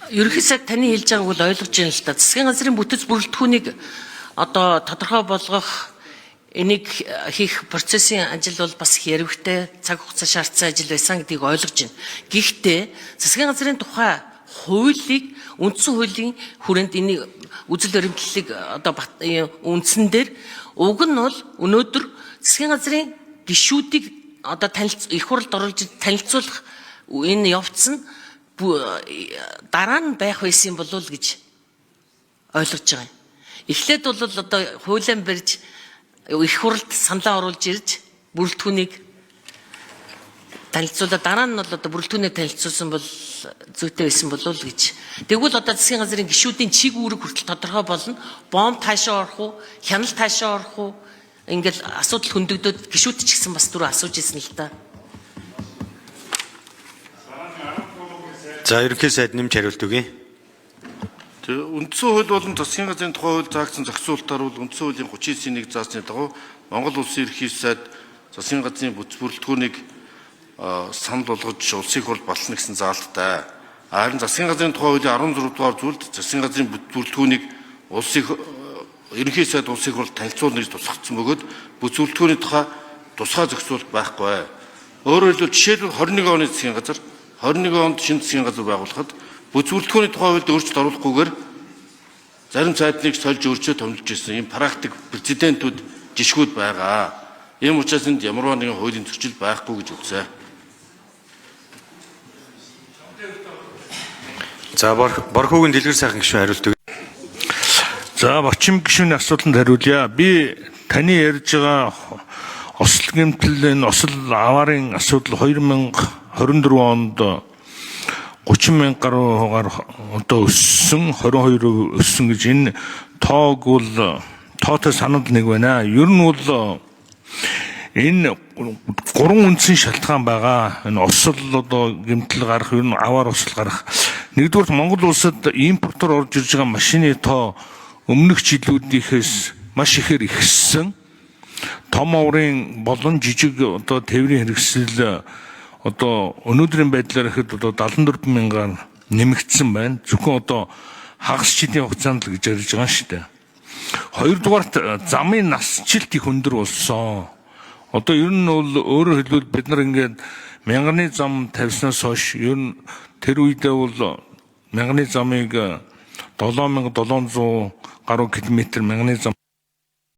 Ерөнхий сайд, таны хэлж байгааг бол ойлгож байна л да. Засгийн газрын бүтэц бүрэлдэхүүнийг одоо тодорхой болгох, энийг хийх процессын ажил бол бас их ярвигтай, цаг хугацаа шаардсан ажил байсан гэдгийг ойлгож байна. Гэхдээ засгийн газрын тухай хуулийг, үндсэн хуулийн хүрээнд энийг үзэл баримтлалыг одоо үндсэн дээр уг нь бол өнөөдөр засгийн газрын гишүүдийг одоо танилц, их хурлд оруулж танилцуулах энэ явц нь дараа нь байх байсан болов уу гэж ойлгож байгаа юм. Эхлээд бол одоо хуулиан барьж, их хурлд саналаа оруулж ирж, бүрэлдэхүүнийг танилцуулаад, дараа нь бол одоо бүрэлдэхүүнийг танилцуулсан бол зүйтэй байсан болов уу гэж. Тэгвэл одоо засгийн газрын гишүүдийн чиг үүрэг хүртэл тодорхой болно. Бомб таашаа орох уу, хяналт таашаа орох уу? Ингээл асуудал хөндөгдөөд гишүүд ч гэсэн бас түрүү асууж ирсэн л да. За, ерөнхий сайд нэмж хариулт өгье. Тэгээ үндсэн хууль болон засгийн газрын тухай хууль заагдсан зохицуулалтаар бол үндсэн хуулийн 39-ийн 1 заасны дагуу Монгол Улсын ерөнхий сайд засгийн газрын бүтэц бүрэлдэхүүнийг санал болгож улсын хурл батлана гэсэн заалттай. Харин засгийн газрын тухай хуулийн 16 дугаар зүйлд засгийн газрын бүтэц бүрэлдэхүүнийг улсын ерөнхий сайд улсын хурлд танилцуулна гэж тусгагдсан бөгөөд бүтэц бүрэлдэхүүний тухай тусгай зохицуулалт байхгүй. Өөрөөр хэлбэл, жишээлбэл, 21 оны засгийн газар 21 онд шинэ засгийн газар байгуулахад бүтэц бүрэлдэхүүний тухай хуульд өөрчлөлт оруулахгүйгээр зарим сайдныг сольж өөрчөө томилж ирсэн ийм практик прецедентүүд, жишгүүд байгаа. Ийм учраас энд ямарваа нэгэн хуулийн зөрчил байхгүй гэж үзье. За, Борхooгийн Дэлгэр сайхан гишүүн хариулт өгье. За, Бочим гишүүний асуултанд хариулъя. Би таны ярьж байгаа осол гэмтэл, энэ осол аваарын асуудал 2024 онд 30 мянга гаруй хувиар одоо өссөн, 22% өссөн гэж энэ тоог бол тоотой санал нэг байна. Ер нь бол энэ гурван үндсэн шалтгаан байгаа. Энэ осол одоо гэмтэл гарах, ер нь аваар осол гарах. Нэгдүгээр, Монгол улсад импортоор орж ирж байгаа машины тоо өмнөх жилүүдийнхээс маш ихээр ихссэн. Том оврын болон жижиг одоо тээврийн хэрэгсэл одоо өнөөдрийн байдлаар ихэд одоо 74 мянгаар нэмэгдсэн байна. Зөвхөн одоо хагас жилийн хугацаанд л гэж ярьж байгаа шүү дээ. Хоёрдугаарт, замын насжилт их өндөр болсон. Одоо ер нь бол өөрөөр хэлбэл бид нар ингээд мянганы зам тавьснаас хойш ер нь тэр үедээ бол мянганы замыг 7700 гаруй километр мянганы зам